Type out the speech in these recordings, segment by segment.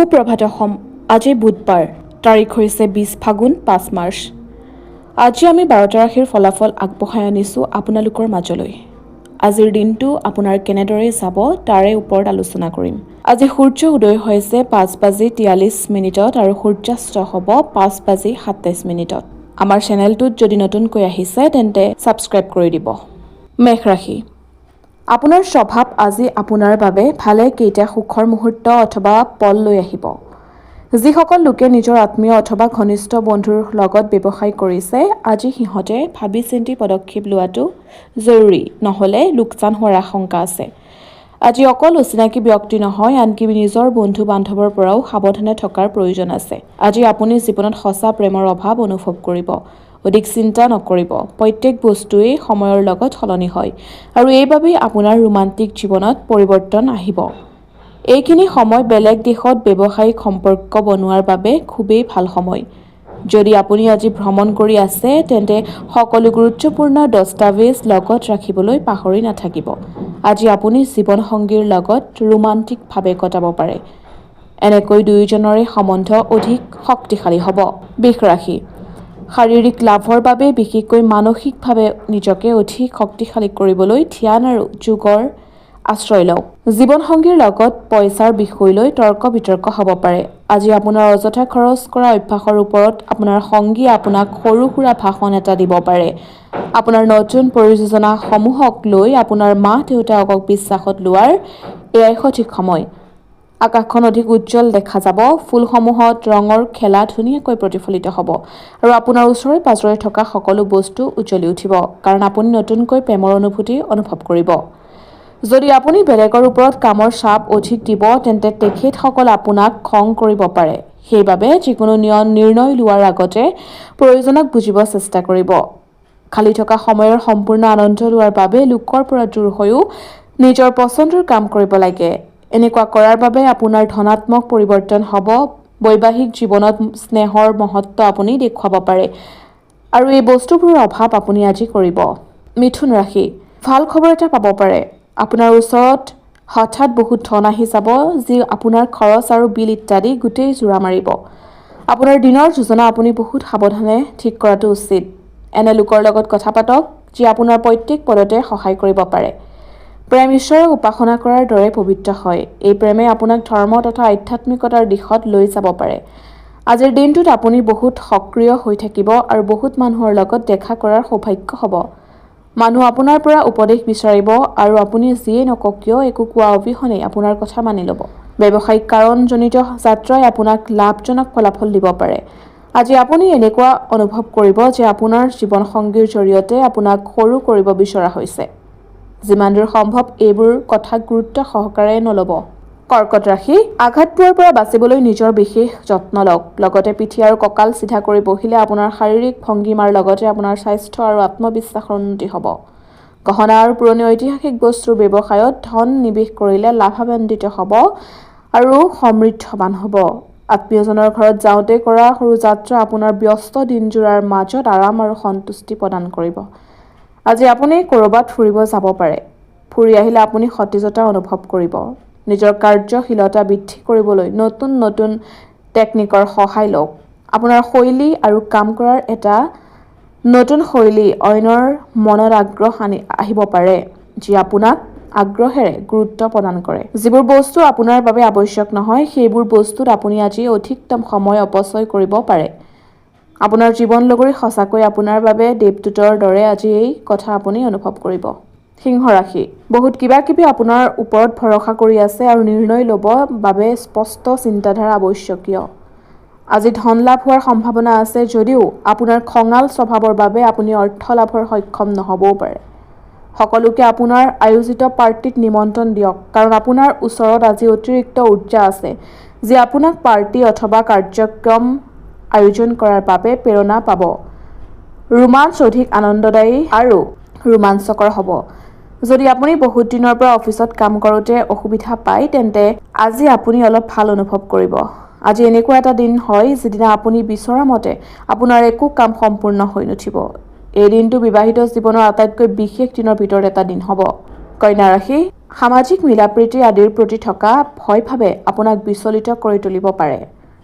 সুপ্ৰভাত অসম। আজি বুধবাৰ, তাৰিখ হৈছে 20 ফাগুন, 5 মাৰ্চ। আজি আমি 12টা ৰাশিৰ ফলাফল আগবঢ়াই আনিছোঁ আপোনালোকৰ মাজলৈ। আজিৰ দিনটো আপোনাৰ কেনেদৰে যাব, তাৰে ওপৰত আলোচনা কৰিম। আজি সূৰ্য উদয় হৈছে 5 বাজি 43 মিনিটত আৰু সূৰ্যাস্ত হ'ব 5 বাজি 27 মিনিটত। আমাৰ চেনেলটোত যদি নতুনকৈ আহিছে, তেন্তে ছাবস্ক্ৰাইব কৰি দিব। মেষ ৰাশি। আপোনাৰ স্বভাৱ আজি আপোনাৰ বাবে ভালে কেইটা সুখৰ মুহূৰ্ত অথবা পল লৈ আহিব। যিসকল লোকে নিজৰ আত্মীয় অথবা ঘনিষ্ঠ বন্ধুৰ লগত ব্যৱসায় কৰিছে, আজি সিহঁতে ভাবি চিন্তি পদক্ষেপ লোৱাটো জৰুৰী, নহ'লে লোকচান হোৱাৰ আশংকা আছে। আজি অকল অচিনাকি ব্যক্তি নহয়, আনকি নিজৰ বন্ধু বান্ধৱৰ পৰাও সাৱধানে থকাৰ প্ৰয়োজন আছে। আজি আপুনি জীৱনত সঁচা প্ৰেমৰ অভাৱ অনুভৱ কৰিব। অধিক চিন্তা নকৰিব। প্ৰত্যেক বস্তুৱেই সময়ৰ লগত সলনি হয় আৰু এইবাবেই আপোনাৰ ৰোমান্টিক জীৱনত পৰিৱৰ্তন আহিব। এইখিনি সময় বেলেগ দেশত ব্যৱসায়িক সম্পৰ্ক বনোৱাৰ বাবে খুবেই ভাল সময়। যদি আপুনি আজি ভ্ৰমণ কৰি আছে, তেন্তে সকলো গুৰুত্বপূৰ্ণ দস্তাবেজ লগত ৰাখিবলৈ পাহৰি নাথাকিব। আজি আপুনি জীৱনসংগীৰ লগত ৰোমান্টিকভাৱে কটাব পাৰে। এনেকৈ দুয়োজনৰে সম্বন্ধ অধিক শক্তিশালী হ'ব। বৃষ ৰাশি। শাৰীৰিক লাভৰ বাবে, বিশেষকৈ মানসিকভাৱে নিজকে অধিক শক্তিশালী কৰিবলৈ ধ্যান আৰু যোগৰ আশ্ৰয় লওক। জীৱনসংগীৰ লগত পইচাৰ বিষয় লৈ তৰ্ক বিতৰ্ক হ'ব পাৰে। আজি আপোনাৰ অযথা খৰচ কৰা অভ্যাসৰ ওপৰত আপোনাৰ সংগীয়ে আপোনাক সৰু সুৰা ভাষণ এটা দিব পাৰে। আপোনাৰ নতুন পৰিযোজনাসমূহক লৈ আপোনাৰ মা দেউতাকক বিশ্বাসত লোৱাৰ এয়াই সঠিক সময়। আকাশখন অধিক উজ্জ্বল দেখা যাব। ফুলসমূহত ৰঙৰ খেলা ধুনীয়াকৈ প্ৰতিফলিত হ'ব আৰু আপোনাৰ ওচৰে পাজৰে থকা সকলো বস্তু উজ্বলি উঠিব, কাৰণ আপুনি নতুনকৈ প্ৰেমৰ অনুভূতি অনুভৱ কৰিব। যদি আপুনি বেলেগৰ ওপৰত কামৰ চাপ অধিক দিব, তেন্তে তেখেতসকল আপোনাক খং কৰিব পাৰে। সেইবাবে যিকোনো নিৰ্ণয় লোৱাৰ আগতে প্ৰয়োজনক বুজিব চেষ্টা কৰিব। খালী থকা সময়ৰ সম্পূৰ্ণ আনন্দ লোৱাৰ বাবে লোকৰ পৰা দূৰ হৈও নিজৰ পচন্দৰ কাম কৰিব লাগে। এনেকুৱা কৰাৰ বাবে আপোনাৰ ধনাত্মক পৰিৱৰ্তন হ'ব। বৈবাহিক জীৱনত স্নেহৰ মহত্ব আপুনি দেখুৱাব পাৰে আৰু এই বস্তুবোৰৰ অভাৱ আপুনি আজি কৰিব। মিথুন ৰাশি। ভাল খবৰ এটা পাব পাৰে। আপোনাৰ ওচৰত হঠাৎ বহুত ধন আহি যাব, যি আপোনাৰ খৰচ আৰু বিল ইত্যাদি গোটেই জোৰা মাৰিব। আপোনাৰ দিনৰ যোজনা আপুনি বহুত সাৱধানে ঠিক কৰাটো উচিত। এনে লোকৰ লগত কথা পাতক, যি আপোনাৰ প্ৰত্যেক পদতে সহায় কৰিব পাৰে। প্ৰেম ঈশ্বৰক উপাসনা কৰাৰ দৰে পবিত্ৰ হয়। এই প্ৰেমে আপোনাক ধৰ্ম তথা আধ্যাত্মিকতাৰ দিশত লৈ যাব পাৰে। আজিৰ দিনটোত আপুনি বহুত সক্ৰিয় হৈ থাকিব আৰু বহুত মানুহৰ লগত দেখা কৰাৰ সৌভাগ্য হ'ব। মানুহ আপোনাৰ পৰা উপদেশ বিচাৰিব আৰু আপুনি যিয়ে নকওক কিয়, একো কোৱা অবিহনেই আপোনাৰ কথা মানি ল'ব। ব্যৱসায়িক কাৰণজনিত যাত্ৰাই আপোনাক লাভজনক ফলাফল দিব পাৰে। আজি আপুনি এনেকুৱা অনুভৱ কৰিব যে আপোনাৰ জীৱনসংগীৰ জৰিয়তে আপোনাক সৰু কৰিব বিচৰা হৈছে। যিমান দূৰ সম্ভৱ এইবোৰ কথাক গুৰুত্ব সহকাৰে নল'ব। কৰ্কট ৰাশি। আঘাত পোৱাৰ পৰা বাচিবলৈ নিজৰ বিশেষ যত্ন লওক। লগতে পিঠি আৰু কঁকাল চিধা কৰি বহিলে আপোনাৰ শাৰীৰিক ভংগীমাৰ লগতে আপোনাৰ স্বাস্থ্য আৰু আত্মবিশ্বাসৰ উন্নতি হ'ব। গহনা আৰু পুৰণি ঐতিহাসিক বস্তুৰ ব্যৱসায়ত ধন নিৱেশ কৰিলে লাভান্বিত হ'ব আৰু সমৃদ্ধবান হ'ব। আত্মীয়জনৰ ঘৰত যাওঁতে কৰা সৰু যাত্ৰা আপোনাৰ ব্যস্ত দিনযোৰাৰ মাজত আৰাম আৰু সন্তুষ্টি প্ৰদান কৰিব। আজি আপুনি ক'ৰবাত ফুৰিব যাব পাৰে। ফুৰি আহিলে আপুনি সতেজতা অনুভৱ কৰিব। নিজৰ কাৰ্যশীলতা বৃদ্ধি কৰিবলৈ নতুন নতুন টেকনিকৰ সহায় লওক। আপোনাৰ শৈলী আৰু কাম কৰাৰ এটা নতুন শৈলী অইনৰ মনত আগ্ৰহ আনি আহিব পাৰে, যি আপোনাক আগ্ৰহেৰে গুৰুত্ব প্ৰদান কৰে। যিবোৰ বস্তু আপোনাৰ বাবে আৱশ্যক নহয়, সেইবোৰ বস্তুত আপুনি আজি অধিকতম সময় অপচয় কৰিব পাৰে। আপোনাৰ জীৱন লগৰী সঁচাকৈ আপোনাৰ বাবে দেৱদূতৰ দৰে, আজি এই কথা আপুনি অনুভৱ কৰিব। সিংহ ৰাশি। বহুত কিবা কিবি আপোনাৰ ওপৰত ভৰসা কৰি আছে আৰু নিৰ্ণয় ল'ব বাবে স্পষ্ট চিন্তাধাৰা আৱশ্যকীয়। আজি ধন লাভ হোৱাৰ সম্ভাৱনা আছে যদিও আপোনাৰ খঙাল স্বভাৱৰ বাবে আপুনি অৰ্থ লাভৰ সক্ষম নহ'বও পাৰে। সকলোকে আপোনাৰ আয়োজিত পাৰ্টিত নিমন্ত্ৰণ দিয়ক, কাৰণ আপোনাৰ ওচৰত আজি অতিৰিক্ত উৰ্জা আছে, যি আপোনাক পাৰ্টি অথবা কাৰ্যক্ৰম আয়োজন কৰাৰ বাবে প্ৰেৰণা পাব। ৰোমাঞ্চ অধিক আনন্দদায়ী আৰু ৰোমাঞ্চকৰ হ'ব। যদি আপুনি বহুত দিনৰ পৰা অফিচত কাম কৰোঁতে অসুবিধা পায়, তেন্তে আজি আপুনি অলপ ভাল অনুভৱ কৰিব। আজি এনেকুৱা এটা দিন হয়, যিদিনা আপুনি বিচৰা মতে আপোনাৰ একো কাম সম্পূৰ্ণ হৈ নুঠিব। এই দিনটো বিবাহিত জীৱনৰ আটাইতকৈ বিশেষ দিনৰ ভিতৰত এটা দিন হ'ব। কন্যা ৰাশি, সামাজিক মিলাপ্ৰীতি আদিৰ প্ৰতি থকা ভয়ভাৱে আপোনাক বিচলিত কৰি তুলিব পাৰে।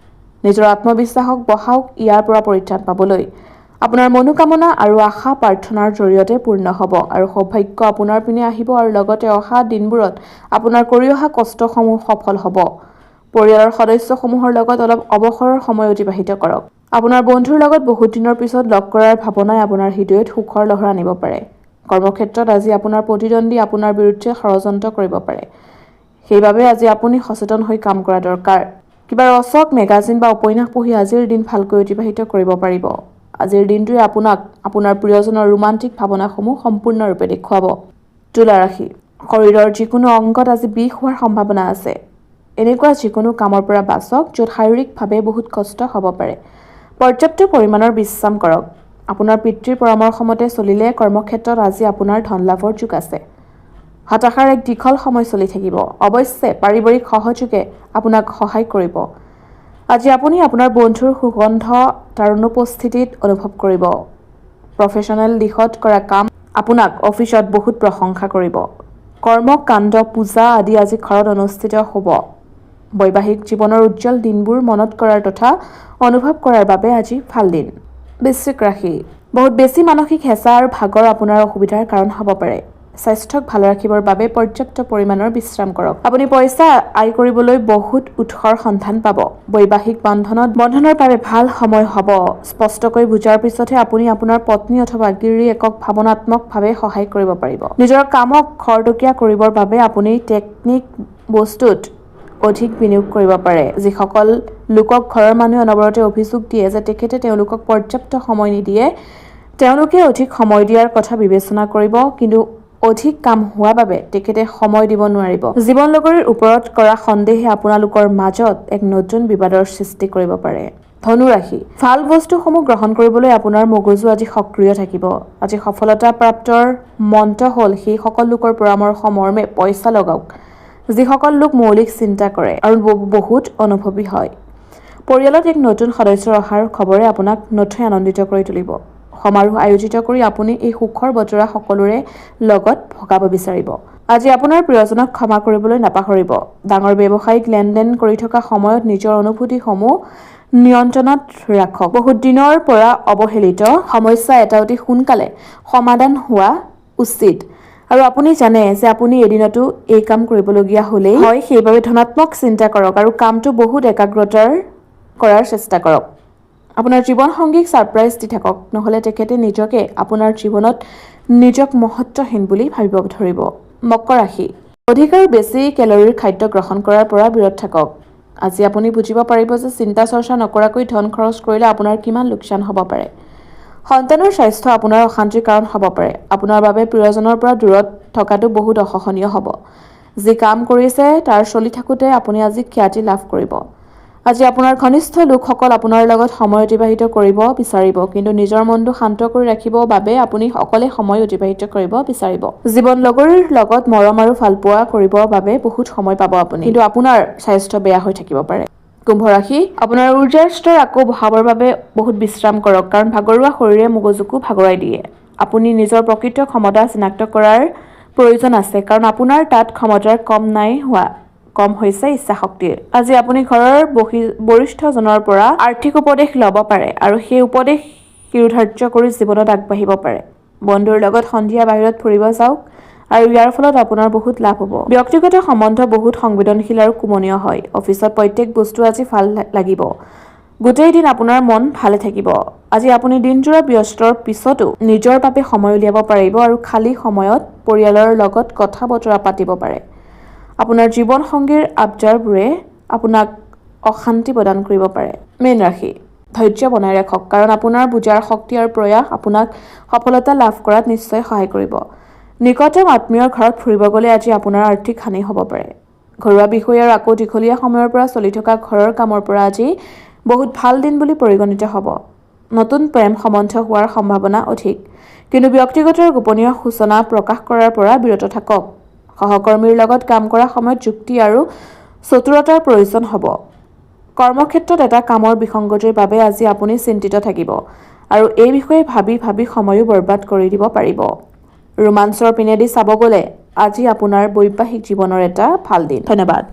নিজৰ আত্মবিশ্বাসক বঢ়াওক। ইয়াৰ পৰা পৰিত্ৰাণ পাবলৈ আপোনাৰ মনোকামনা আৰু আশা প্ৰাৰ্থনাৰ জৰিয়তে পূৰ্ণ হ'ব আৰু সৌভাগ্য আপোনাৰ পিনে আহিব আৰু লগতে অহা দিনবোৰত আপোনাৰ কৰি অহা কষ্টসমূহ সফল হ'ব। পৰিয়ালৰ সদস্যসমূহৰ লগত অলপ অৱসৰৰ সময় অতিবাহিত কৰক। আপোনাৰ বন্ধুৰ লগত বহুত দিনৰ পিছত লগ কৰাৰ ভাৱনাই আপোনাৰ হৃদয়ত সুখৰ লহৰ আনিব পাৰে। কৰ্মক্ষেত্ৰত আজি আপোনাৰ প্ৰতিদ্বন্দ্বী আপোনাৰ বিৰুদ্ধে ষড়যন্ত্ৰ কৰিব পাৰে, সেইবাবে আজি আপুনি সচেতন হৈ কাম কৰা দৰকাৰ। কিবা ৰচক মেগাজিন বা উপন্যাস পঢ়ি আজিৰ দিন ভালকৈ অতিবাহিত কৰিব পাৰিব। আজিৰ দিনটোৱে আপোনাক আপোনাৰ প্ৰিয়জনৰ ৰোমান্টিক ভাৱনাসমূহ সম্পূৰ্ণৰূপে দেখুৱাব। তুলা ৰাশি, শৰীৰৰ যিকোনো অংগত আজি বিষ হোৱাৰ সম্ভাৱনা আছে। এনেকুৱা যিকোনো কামৰ পৰা বাচক য'ত শাৰীৰিকভাৱে বহুত কষ্ট হ'ব পাৰে। পৰ্যাপ্ত পৰিমাণৰ বিশ্ৰাম কৰক। আপোনাৰ পিতৃৰ পৰামৰ্শ মতে চলিলে কৰ্মক্ষেত্ৰত আজি আপোনাৰ ধন লাভৰ যোগ আছে। হতাশাৰ এক দীঘল সময় চলি থাকিব। অৱশ্যে পাৰিবাৰিক সহযোগে আপোনাক সহায় কৰিব। আজি আপুনি আপোনাৰ বন্ধুৰ সুগন্ধ তাৰ অনুপস্থিতিত অনুভৱ কৰিব। প্ৰফেচনেল দিশত কৰা কাম আপোনাক অফিচত বহুত প্ৰশংসা কৰিব। কৰ্ম কাণ্ড, পূজা আদি আজি ঘৰত অনুষ্ঠিত হ'ব। বৈবাহিক জীৱনৰ উজ্জ্বল দিনবোৰ মনত কৰাৰ তথা অনুভৱ কৰাৰ বাবে আজি ভাল দিন। বৃশ্চিক ৰাশি, বহুত বেছি মানসিক হেঁচা আৰু ভাগৰ আপোনাৰ অসুবিধাৰ কাৰণ হ'ব পাৰে। স্বাস্থ্যক ভালে ৰাখিবৰ বাবে পৰ্যাপ্ত পৰিমাণৰ বিশ্ৰাম কৰক। আপুনি পইচা আয় কৰিবলৈ বহুত উৎসৰ সন্ধান পাব। বৈবাহিক বন্ধনৰ বাবে ভাল সময় হ'ব। স্পষ্টকৈ বুজাৰ পিছতহে আপুনি আপোনাৰ পত্নী অথবা গিৰিয়েকক ভাৱনাত্মকভাৱে সহায় কৰিব পাৰিব। নিজৰ কামক খৰতকীয়া কৰিবৰ বাবে আপুনি টেকনিক বস্তুত অধিক বিনিয়োগ কৰিব পাৰে। যিসকল লোকক ঘৰৰ মানুহে অনবৰতে অভিযোগ দিয়ে যে তেখেতে তেওঁলোকক পৰ্যাপ্ত সময় নিদিয়ে, তেওঁলোকে অধিক সময় দিয়াৰ কথা বিবেচনা কৰিব, কিন্তু অধিক কাম হোৱা বাবে তেখেতে সময় দিব নোৱাৰিব। জীৱন লগৰীৰ ওপৰত কৰা সন্দেহে আপোনালোকৰ মাজত এক নতুন বিবাদৰ সৃষ্টি কৰিব পাৰে। ধনুৰাশি, ভাল বস্তুসমূহ গ্ৰহণ কৰিবলৈ আপোনাৰ মগজু আজি সক্ৰিয় থাকিব। আজি সফলতা প্ৰাপ্তৰ মন্ত্ৰ হ'ল সেইসকল লোকৰ পৰামৰ্শ মৰ্মে পইচা লগাওক যিসকল লোক মৌলিক চিন্তা কৰে আৰু বহুত অনুভৱী হয়। পৰিয়ালত এক নতুন সদস্যৰ অহাৰ খবৰে আপোনাক নথৈ আনন্দিত কৰি তুলিব। সমাৰোহ আয়োজিত কৰি আপুনি এই সুখৰ বতৰা সকলোৰে লগত ভগাব বিচাৰিব। আজি আপোনাৰ প্ৰিয়জনক ক্ষমা কৰিবলৈ নাপাহৰিব। ডাঙৰ ব্যৱসায়িক লেনদেন কৰি থকা সময়ত নিজৰ অনুভূতিসমূহ নিয়ন্ত্ৰণত ৰাখক। বহুত দিনৰ পৰা অৱহেলিত সমস্যা এটা অতি সোনকালে সমাধান হোৱা উচিত আৰু আপুনি জানে যে আপুনি এদিনতো এই কাম কৰিবলগীয়া হ'লেই হয়, সেইবাবে ধনাত্মক চিন্তা কৰক আৰু কামটো বহুত একাগ্ৰতাৰ কৰাৰ চেষ্টা কৰক। আপোনাৰ জীৱন সংগীক ছাৰপ্ৰাইজ দি থাকক, নহ'লে তেখেতে নিজকে আপোনাৰ জীৱনত নিজক মহত্বহীন বুলি ভাবিব ধৰিব। মকৰ ৰাশি, অধিক আৰু বেছি কেলৰিৰ খাদ্য গ্ৰহণ কৰাৰ পৰা বিৰত থাকক। আজি আপুনি বুজিব পাৰিব যে চিন্তা চৰ্চা নকৰাকৈ ধন খৰচ কৰিলে আপোনাৰ কিমান লোকচান হ'ব পাৰে। সন্তানৰ স্বাস্থ্য আপোনাৰ অশান্তিৰ কাৰণ হ'ব পাৰে। আপোনাৰ বাবে প্ৰিয়জনৰ পৰা দূৰত থকাটো বহুত অসহনীয় হ'ব। যি কাম কৰিছে তাৰ চলি থাকোঁতে আপুনি আজি খ্যাতি লাভ কৰিব। আজি আপোনাৰ ঘনিষ্ঠ লোকসকল আপোনাৰ লগত সময় অতিবাহিত কৰিব বিচাৰিব, কিন্তু নিজৰ মনটো শান্ত কৰি ৰাখিবৰ বাবে আপুনি অকলে সময় অতিবাহিত কৰিব বিচাৰিব। জীৱন লগৰীৰ লগত মৰম আৰু ভালপোৱা কৰিবৰ বাবে বহুত সময় পাব আপুনি, কিন্তু আপোনাৰ স্বাস্থ্য বেয়া হৈ থাকিব পাৰে। কুম্ভ ৰাশি, আপোনাৰ উৰ্জাৰ স্তৰ আকৌ বঢ়াবৰ বাবে বহুত বিশ্ৰাম কৰক, কাৰণ ভাগৰুৱা শৰীৰে মগজুকো ভাগৰাই দিয়ে। আপুনি নিজৰ প্ৰকৃত ক্ষমতা চিনাক্ত কৰাৰ প্ৰয়োজন আছে, কাৰণ আপোনাৰ তাত ক্ষমতাৰ কম নাই হোৱা, কম হৈছে ইচ্ছাশক্তিৰ। আজি আপুনি ঘৰৰ বৰিষ্ঠজনৰ পৰা আৰ্থিক উপদেশ ল'ব পাৰে আৰু সেই উপদেশ শিৰোধাৰ্য কৰি জীৱনত আগবাঢ়িব পাৰে। বন্ধুৰ লগত সন্ধিয়া বাহিৰত ফুৰিব যাওক আৰু ইয়াৰ ফলত আপোনাৰ বহুত লাভ হ'ব। ব্যক্তিগত সম্বন্ধ বহুত সংবেদনশীল আৰু কোমনীয় হয়। অফিচত প্ৰত্যেক বস্তু আজি ভাল লাগিব। গোটেই দিন আপোনাৰ মন ভালে থাকিব। আজি আপুনি দিনজোৰা ব্যস্তৰ পিছতো নিজৰ বাবে সময় উলিয়াব পাৰিব আৰু খালী সময়ত পৰিয়ালৰ লগত কথা বতৰা পাতিব পাৰে। আপোনাৰ জীৱন সংগীৰ আবদাৰবোৰে আপোনাক অশান্তি প্ৰদান কৰিব পাৰে। মীন ৰাশি, ধৈৰ্য বনাই ৰাখক, কাৰণ আপোনাৰ বুজাৰ শক্তি আৰু প্ৰয়াস আপোনাক সফলতা লাভ কৰাত নিশ্চয় সহায় কৰিব। নিকটতম আত্মীয়ৰ ঘৰত ফুৰিব গ'লে আজি আপোনাৰ আৰ্থিক হানি হ'ব পাৰে। ঘৰুৱা বিষয় আৰু আকৌ দীঘলীয়া সময়ৰ পৰা চলি থকা ঘৰৰ কামৰ পৰা আজি বহুত ভাল দিন বুলি পৰিগণিত হ'ব। নতুন প্ৰেম সম্বন্ধ হোৱাৰ সম্ভাৱনা অধিক, কিন্তু ব্যক্তিগত আৰু গোপনীয় সূচনা প্ৰকাশ কৰাৰ পৰা বিৰত থাকক। সহকৰ্মীৰ লগত কাম কৰা সময়ত যুক্তি আৰু চতুৰতাৰ প্ৰয়োজন হ'ব। কৰ্মক্ষেত্ৰত এটা কামৰ বিসংগতিৰ বাবে আজি আপুনি চিন্তিত থাকিব আৰু এই বিষয়ে ভাবি ভাবি সময়ো বৰবাদ কৰি দিব পাৰিব। ৰোমাঞ্চৰ পিনেদি চাব গ'লে আজি আপোনাৰ বৈবাহিক জীৱনৰ এটা ভাল দিন। ধন্যবাদ।